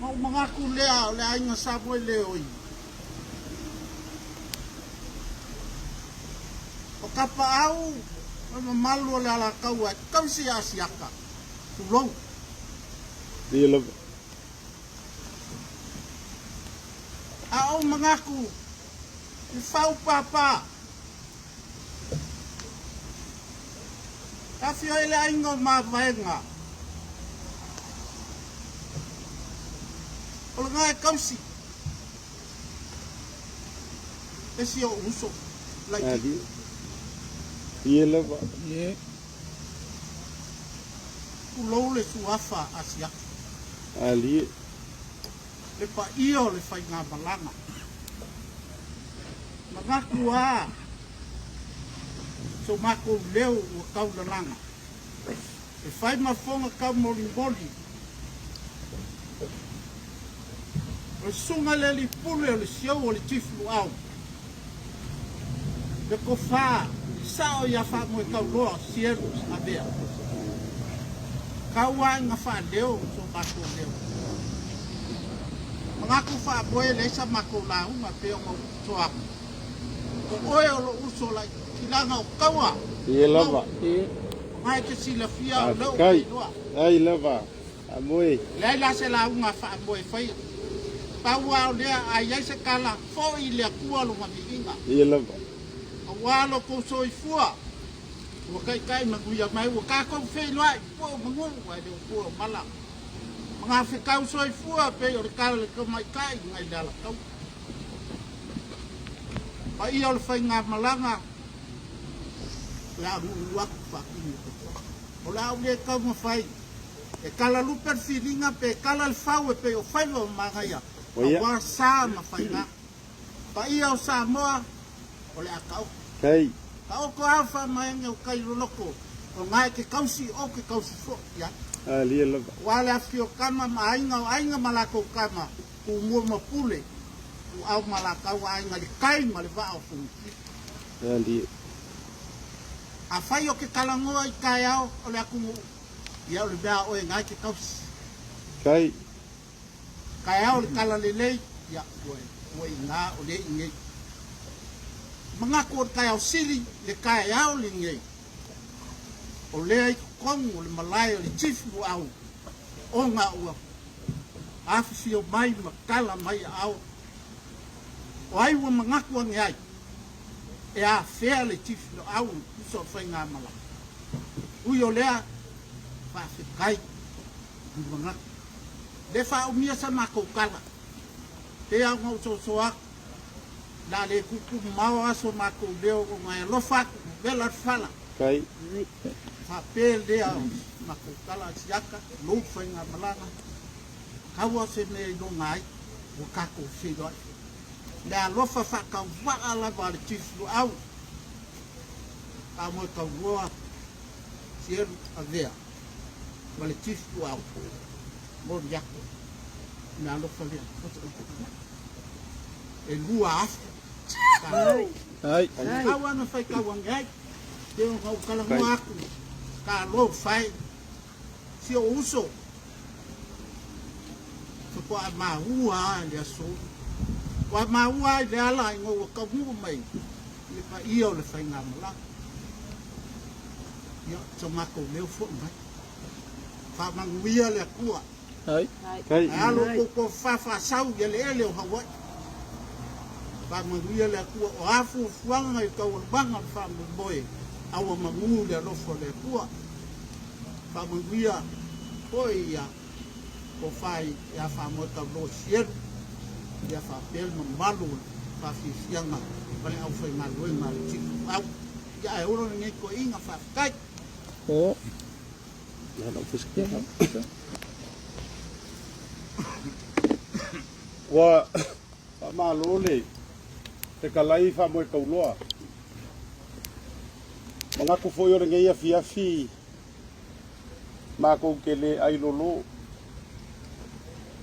Ona ou manatu lea o le aiga Samoeleoi, o Kapaau ma le mamalu o le Alataua e tausi ia Asiata, tulou. Ia lava. A ou manatu i fau papa, e afio ai le aiga o Mavaega, o lena e tausi e si ou uso laitiiti. Ia lava. Tulou le suafa Asiata. Alie. Le paia o le faigamalaga. Manatu a so matou leo ua taulalaga. E fai ma fofoga taumolimoli. O le susuga i le alii pule o le siou o le Chief Luau. Le tofa sao ia Faamoetauloa Sielu Avea. Tau lava ina faaleo so matou leo. Manatu faamoe leai sa matou lauga pei ona ou toa atu. O oe o lou uso laitiiti leaga o taua. Ie lava. O na e te silafia o lea ou te iloa. Ai lava. Faamoe. Leai la se lauga a Faamoe e faia. Pau lava o lea a i ai se tala, foi i le Atua lona viiga. Ia lava. Aua lo tou soifua, ua taitai manuia mai, ua tatou feiloai, pue o manu ae le o pue o mala. Magafetau soifua pei o le tala i le tamaitai nai le Alataua. Paia o le faigamalaga, o le a nuunuu atu faatini o totoa. O le a ou le taumafai e kalalupe le filiga pe kala le fau e pei o faiva o manaia aua sa ma faiga. Paia o Samoa, o le a taoto. Taoto ao faamaene o tai loloto o na e te tausi ou te tausi foi i ai. Aua le afifio tama ma aiga o aiga ma latou tama, Tumua ma Pule, Tuau ma Latau aiga i le tai ma le vaa o Fonoti. Afai o ke talanoa i taeao o le atunuu, ia o le mea a oe na e te tausi. Kai. Taeao o le tala lelei, ia ua i ina o lea i nei. Manatu o le taeao sili le taeao lenei, o lea i totonu o le malae o le Chief Luau, ona ua afifio mai ma tala mai aao. O ai ua manatu ane ai? E afea le Chief Loau i uso o faigamalaga. Ui o lea, faafetai i manatu. Le faaumia sa matou tala. Pei lava ona ou soso atu, o le a le tuutuu mamao aso matou leo ona e alofa atu, vela le fala. Faapea lea o matou tala siaka, lou faigamalaga, kaua se mea i loga ai, ua tatou feiloai. Le alofa faatauvaa lava a le Chief Luau, Faamoetauloa Sielu Avea ma le Chief Luau, moni atu le alofa lea. E 2000 tala. Tau ana faitau ane ai, te ona ou talanoa atu, talofa e, si ou uso, Faatoa maua lava i le aso. Faatoa maua lava i le ala ina ua taunuu mai i le paia o le faigamalaga. Ia, so matou leo foi mai. Faamanuia le Atua. Ai. Ae a lo outou tofa faasau i eleele o Hawaii. Faamanuia le Atua. O a fuafuaga i taualumaga o le faamoemoe, a ua manu le alofa o le Atua. Faamanuia foi ia tofa ia Faamoetauloa Sielu, ia faapea le mamalu o le faafiafiaga ma le aufaigaluega a le Chief Au. Ia ae ola lenei toeaiga, faafetai. Ua faamalo le fetalai Faamoetauloa. Manatu foi o lenei afiafi matou te le ailolo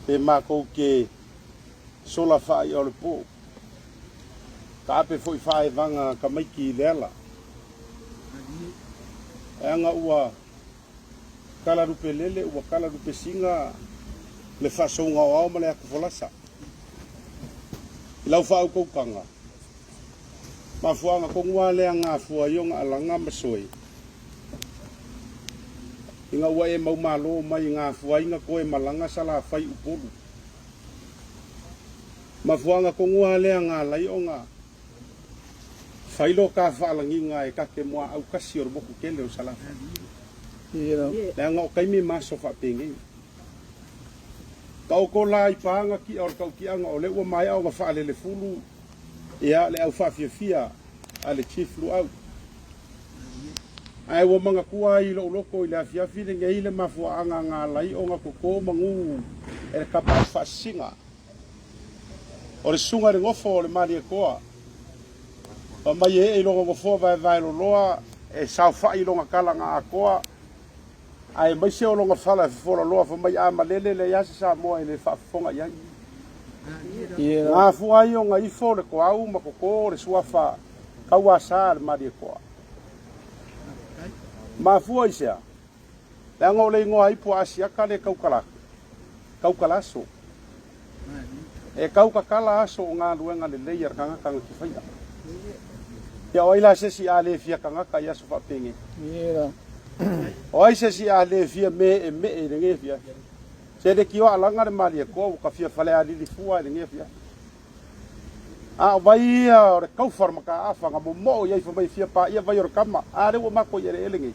pe matou te sola faai'a o le po. Taape foi faaevaga tamaiti i le ala. Leaga ua kalalupe lele, ua kalalupe siga Le faasouga o ao ma le atufolasa. I lau faautautaga, mafuaaga tonu lava lea na afua ai ona alaga ma soe, ina ua e maumalo mai na afua ai na toe malaga Salafai Upolu. Mafuaaga tonu lava lea na ala ai ona fai lo ta faalagiga e ta te muaau tasi o le motu tele o Salafai. Leaga o taimi ma aso faapenei. Taoto la i paga kia o le tautiaga o lea ua maea ona faalelefulu ia le au faafiafia a le Chief Luau. Ae ua manatua ai i lou loto i le afiafi lenei le mafuaaga na ala ai ona toto manu e le tapaau faasisina. O le susuga i le nofo o le Malietoa, fai mai e ee i lona nofoa vaevaeloloa e saofai i lona tala na atoa, aemaise o lona fala e fofolaloa fai mai a malele leai lava se Samoa e le faafofoga i ai. Na afua ai ona ifo le toau ma toto le suafa Tauasa a le Malietoa. Mafua i se a? Leaga o le igoa ipu a Asiata le taukalaso. E tautatala aso o galuega lelei a le tagata na te faia. Ia o ai la se isi a le fia tagata i aso faapenei? O ai se isi a le fia meemee i lenei afiafi? Se le tio alaga le Malietoa ua ta fia falealili fua i lenei afiafi. A o vai ia o le taufa o le mataafa na momoo i ai fai mai e fia paia vai o le tama. A lea ua matou i eleele nei.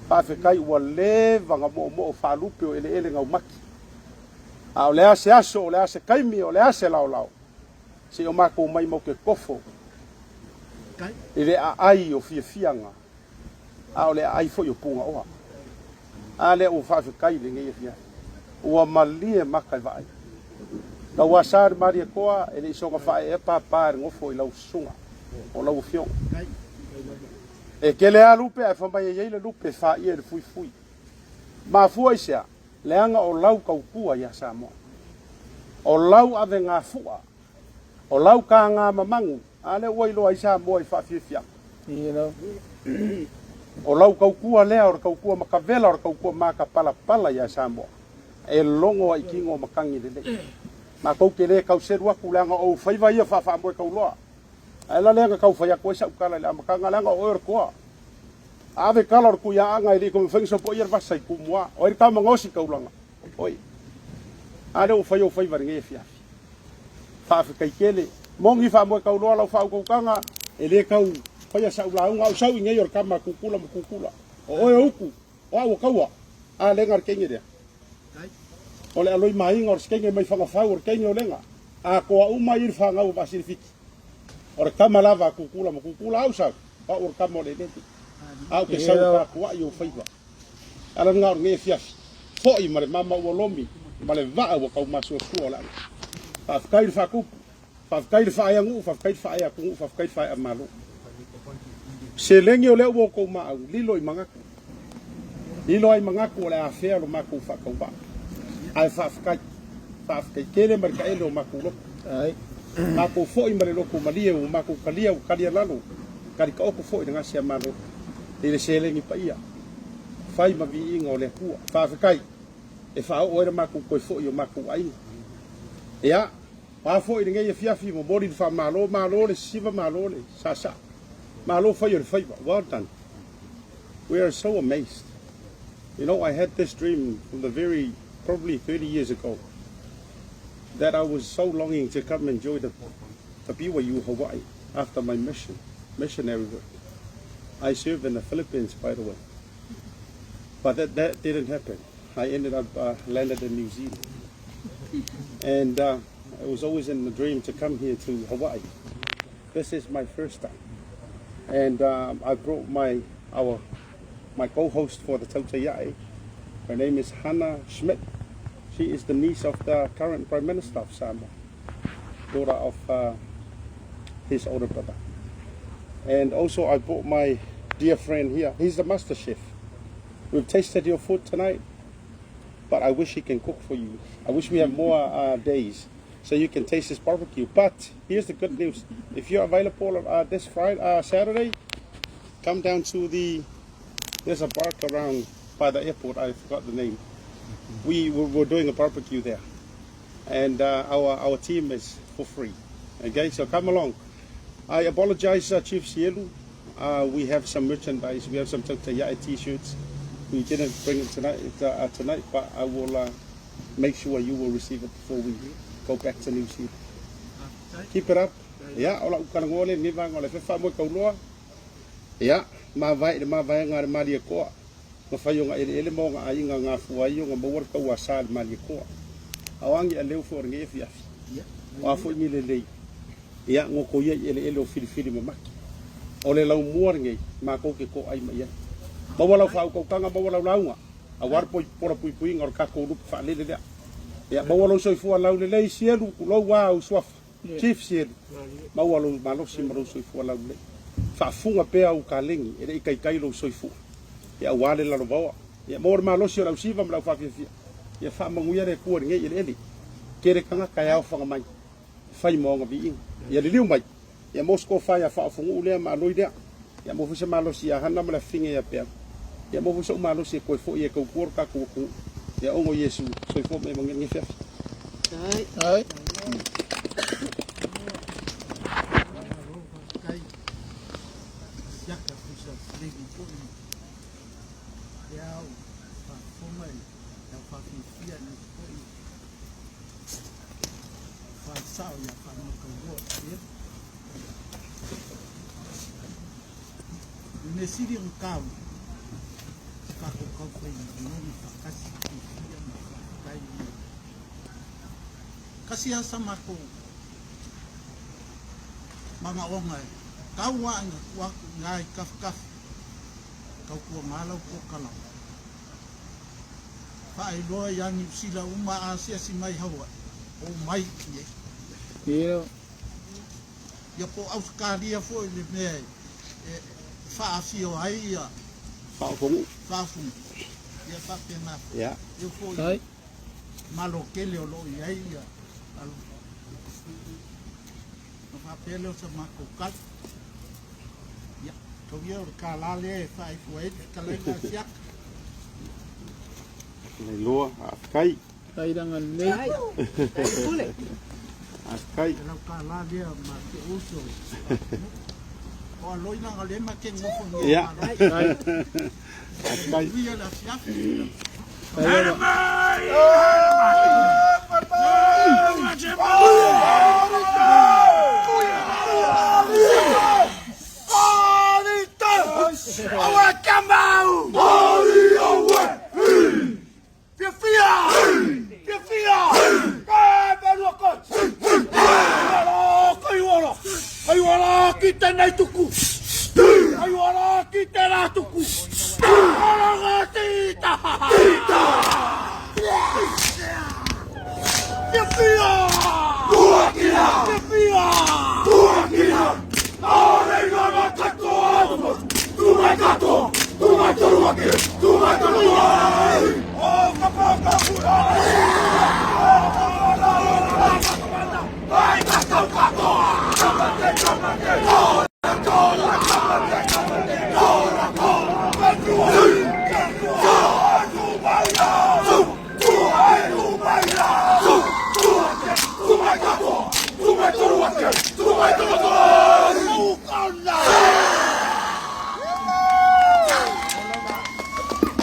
Faafetai ua leva na moomoo faalupe o eleele gaumati. A o le a se aso, o le a se taimi, o le a se laolao, se i o matou mai matou te tofo i le aai o fiafiaga, a o le aai foi o pugaoa. A lea ua faafetai i lenei afiafi, ua malie maka i vaai. Tauasa le Malietoa e le i soona faaeaea papa i le nofo i lau susuga o lau afioga. E tele lava lupe ae fai mai e i ai le lupe e faia i le fuifui. Mafua i se a? Leaga o lau tautua ia Samoa. O lau avegafua. O lau taga mamagu. A lea ua iloa ai Samoa i faafiafiaga. O lau tautua lea o le tautua matavela o le tautua matapalapala ia Samoa. E logo ai i tino o matagi lelei. Matou te le tau selu atu leaga o ou faiva ia faafaamoe tauloa. Ae la lea na tau fai atu ai sau tala i le amataga leaga o oe o le toa. A ave tala o le Tuiaaga e le i toe mafai ona sopoia le vasa i Tumua. O ai le tama gaosi taulaga? Oi. A lea ua fai ou faiva i lenei afiafi. Faafetai tele. Moni faamoe tauloa lau faautautaga, e le tau faia sau lauga, au sau i nei o le tama a Kukula ma Kukula. O oe o upu, o au o taua. A lega le teine lea. O le aloi maina o le teine mai Fagafau o le teine o lega. Atoa uma i le fanau o Vaasilifiti. O le tama lava a Kukula ma Kukula au sau, o au o le tama o le elele. A ou te sau e tapuai ou faiva. Ala lena o lenei afiafi. Foi ma le mama ua lomi, ma le vaa ua taumasuasua o le ala. Faafetai i le faatupu, faafetai i le faaeanuu, faafetai i le faaeatunuu, faafetai i le faaeamalo. Seleni o lea ua outou maau, lilo i manatu. Lilo ai manatu o le a afea lo matou faatauvaa. Ae faafetai, faafetai tele ma le taele o matou loto. Matou foi ma le loto malie ua matou talia, ua talia lalo, tali taoto foi le gase a Malo i le seleni paia, fai ma viiga o le Atua. Faafetai e faaoo ai le matou toe foi o matou aiga. Ia, o a foi lenei afiafi, momoli le faamalo, malo le sisiva, malo le saasaa, malo fai o le faiva. Well done. We are so amazed. You know, I had this dream from the very, probably 30 years ago, that I was so longing to come and join the BYU Hawaii after my missionary work. I served in the Philippines, by the way. But that didn't happen. I ended up landed in New Zealand. And it was always in the dream to come here to Hawaii. This is my first time. And I brought my co-host for the Tautai Ae. Her name is Hannah Schmidt. She is the niece of the current Prime Minister of Samoa, daughter of his older brother. And also I brought my dear friend here. He's the master chef. We've tasted your food tonight, but I wish he can cook for you. I wish we have more days so you can taste his barbecue. But here's the good news. If you're available this Friday, Saturday, come down to there's a park around by the airport. I forgot the name. We we're doing a barbecue there and uh, our our team is for free. Okay, so come along. I apologize, uh, Chief Sielu. Uh, we have some merchandise. We have some Tautaiae t-shirts. We didn't bring it tonight, uh, uh, tonight but I will uh, make sure you will receive it before we go back to New Zealand. Keep it up. Ia, o lau kalagoa le ni vanga o le fefa mo kauloa. Ia, mavae i le mavaega a le Malietoa, ma fai ona eleele ma ona aiga gafua ai ona maua le tauasa a le Malietoa. A o a ni aleu foi o lenei afiafi? O a foi ni lelei? Ia, gotoia i eleele o Filifili ma Maki. O le laumua lenei, matou te toai mai ai. Maua lau faautautaga, maua lau lauga, aua le pola puipuiga o le tatou lupe faalele lea. Ia, maua lou soifua laulelei, Sielu, tulou a ou suafa. Chief Sielu, maua lou malosi ma lou soifua laulelei. Faafuga pea ou kalegi e le i taitai lou soifua, ia aua le lalovaoa. Ia maua le malosi o le ausiva ma le aufaafiafia. Ia faamanuia le Atua i lenei eleele. Tele tagata e aofaga mai, e fai ma ona viiga. Ia liliu mai, ia maua se tofa ia Faaofonuu lea ma Aloi lea. Ia maua foi se malosi ia Hana ma le afafine ia Peau. Ia maua foi sou malosi e toe foi e tautua lo tatou atunuu. Ia ogo Iesu, soifua ma ia manuia lenei afiafi. Ai. Siaka pusa legi foi. Te au whakafonga i te au whawhiwhia nei foi. Whasao ia whanokauroa. I mea sili ona taua, ko tātou kaupapa i nona whakasi ki whia ma whakatai i Kasi a sa matou manaonga e tau a ina tua atu i ngā i kawhikawhi, kau kua ngā lau ko kalawa. Whaailoa i a Niu Sila uma asiasi mai Hawaii, o mai i e. Ia. Ia po o Ausetalia foi le mea e faaafio ai ia Faaofonuu. Faaofonuu. Ia faapena foi. Ia. Ia foi malo tele o lo o i ai ia alo. Ona faapea lea o sa matou tali. Ia, tau ia o le kālā lea e faaifua ai le fetalaiga a Siaka. Leiloa, faafetai. Tairanga lelei. Faafetai. Te lau kālā lea ma te uso. O aloi langa le ma ke ngofo ni Ia. Faafetai. Uia le afiafi. Fiafia! Fiafia! Ka malua koe! Kaiuala, kaiuala! Kaiuala ki tenei tuku! Kaiuala ki tera tuku! Karanga tita! Tita! Fiafia! Tuakina! Fiafia! Tuakina! Aore ngā katoa! Tū mai katoa! Tū mai tonu ake! Tū mai tonu ai! O ka pākahura! Ai tātou katoa! Kamate, kamate! Kora, kora, kamate, kamate! Kora, kora! Katua! Katua! Tū mai rā! Tū! Tū ai, tū mai rā! Tū! Tū ake! Tū mai katoa! Tū mai tonu ake! Tū mai tonu ai! Ukana!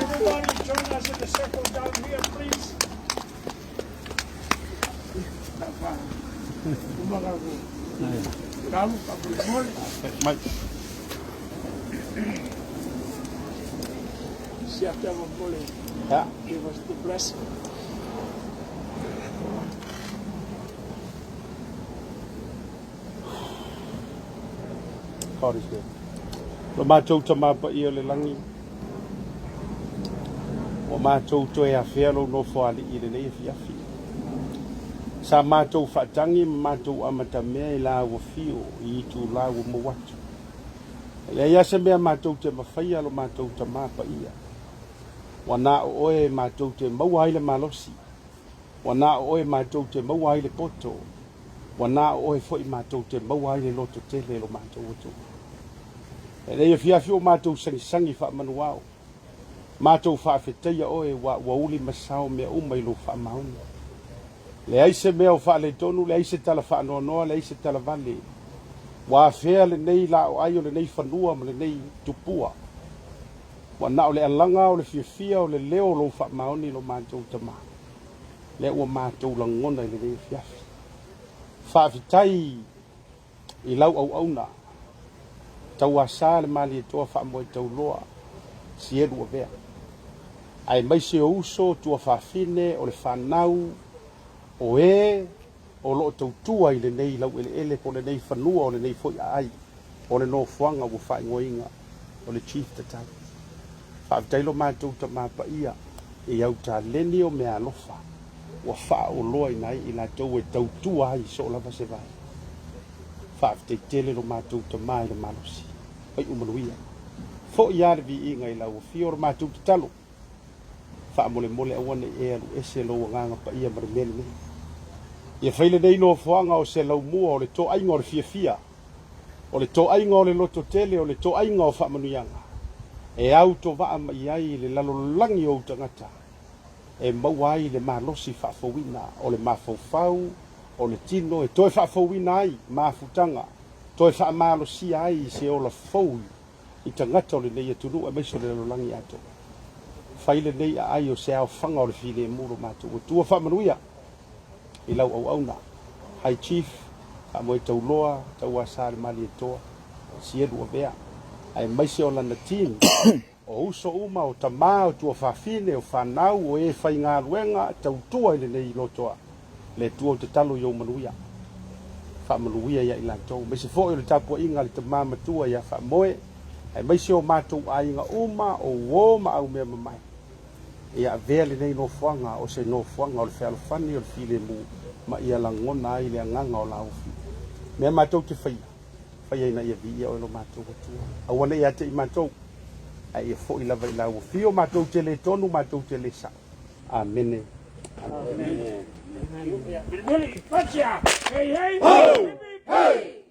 Everybody join us in the circle down here, please. Mai. Ia. Give us the blessing. God is good. Lo matou tama paia o le lagi, ua matou toe afea lou nofoalii i lenei afiafi. Sa matou faatagi ma matou amatamea i la ua fio i itula ua mou atu. E leai lava se mea matou te mafaia lo matou tama paia. Ua na o oe matou te maua ai le malosi. Ua na o oe matou te maua ai le poto. Ua na o oe foi matou te maua ai le loto tele lo matou Atua. E lei afiafi o matou sagisagi faamanuao. Matou faafetaia oe ua ua uli ma sao mea uma i lou faamaoni. Leai se mea o faaletonu, leai se tala faanoanoa, leai se tala vale. Ua afea lenei laoai o lenei fanua ma lenei tupua. Ua na o le alaga o le fiafia o le leo o lou faamaoni lo matou Tama, lea ua matou lagona i lenei afiafi. Faafetai i lau auauna, tauasa le Malietoa faamoetauloa sielu avea, aemaise o uso tuafafine o le fanau o e o lo o tautua i lenei laueleele po o lenei fanua o lenei foi aai o le nofoaga ua faaigoaina o le Chief Tatau. Faafetai lo matou Tama Paia i au taleni o meaalofa ua faaoloaina ai i latou e tautua ai i soo lava se vaega. Faafetai tele lo matou Tama i le malosi. Faiu manuia. Foi lava le viiga i lau afio o le matou tatalo. Faamolemole aua ne i e alu ese lou Agaga Paia ma le mea lenei. Ia fai lenei nofoaga o se laumua o le toaiga o le fiafia, o le toaiga o le lototele, o le toaiga o faamanuiaga, e autovaa mai ai le lalolagi o ou tagata, e maua ai le malosi faafouina o le mafaufau, o le tino, e toe faafouina ai mafutaga, toe faamalosia ai se ola fou i tagata o lenei atunuu aemaise o le lalolagi atoa. Fai lenei aai o se aofaga o le filemu lo matou Atua faamanuia i lau auauna. High Chief, faamoe tauloa, tauasa le Malietoa, sielu avea, aemaise o lana team, o uso uma, o tama, o tuafafine, o fanau, o e faigaluega, tautua i lenei lotoa. Le Atua ou te talo i ou manuia. Faamanuia ia i latou, aemaise foi o le tapuaiga a le tama matua ia Faamoe, aemaise o matou aiga uma, o uo ma aumea mamae. Ia avea lenei nofoaga o se nofoaga o le fealofani o le filemu ma ia lagona ai le agaga o laufi. Mea matou te faia, faia ina ia viia oe lo matou Atua. Aua ne i ia te i matou, ae ia foi lava i lau afio matou te le tonu, matou te le sao. Amene. Amene. Hey, hey! Ho! Hey!